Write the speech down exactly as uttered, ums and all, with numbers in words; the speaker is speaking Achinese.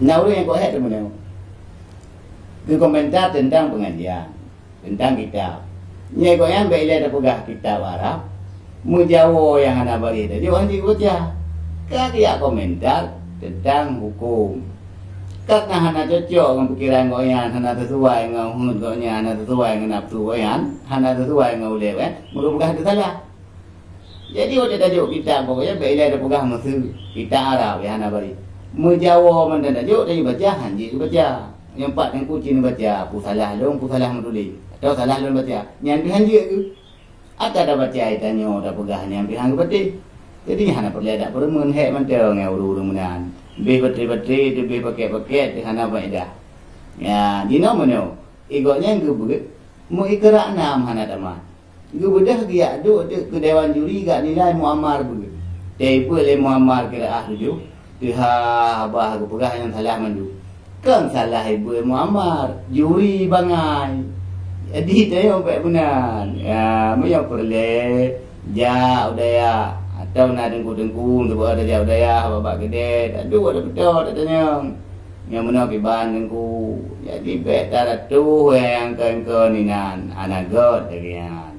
Na ureuëng nyang kok hek teumeunoe geukomentar teuntang peungajian, teuntang kitab. Nyai gobnyan bék ilée tapeugah kitab Arab, meujawoe nyang hana bareh tajok han jeuet geubaca. Ka geujak komentar teuntang huköm. Karena hana cocok ngon pikiran gobnyan, hana sisuai ngon huköm gobnyan, hana sisuai ngon nafsu gobnyan, hana sisuai ngon ulée gobnyan, meurupakan teusalah. Jadi watée tajok kitab gobnyan bék ilée tapeugah meuseu kitab Arab nyang hana bareh. Meujawoe mantong tajok, tajok baca han jeuet geubaca. Nyang pat nyang kuci neubaca, peue salah lôn, peue salah meutuléh, atawa salah lôn baca. Nyan pih han jeuet geu. Ata tabaca tanyoe tapeugah nyan pih han geupatéh. Jadi hana peureulée dak peureumeun hek mantong ngon ureuëng-ureuëng meunan. Béh batré-batré, teuh béh pakét-pakét, teuh hana faedah. Ya, jinoe meunyoe, i gobnyan geubeuet, meuikra nam hana tamat. Geubeudôh geujak duek teuk keu dewan juri gak nilai Muammar beuet. Teuipeue lé Muammar qiraah tujoh, teuha haba geupeugah nyang salah mandum. Kon salah ibeue Muammar, juri bangai. Jadi tanyoe bék meunan. Ya, meunyoe peureulée, jak u dayah, atawa na teungku-teungku teuba tajak u dayah, bak-bak keudè, taduek tapeutô tatanyong. Nyang meunoe kiban teungku. Jadi bék taratuh nyang kon-kon inan, hana göt lagée nyan.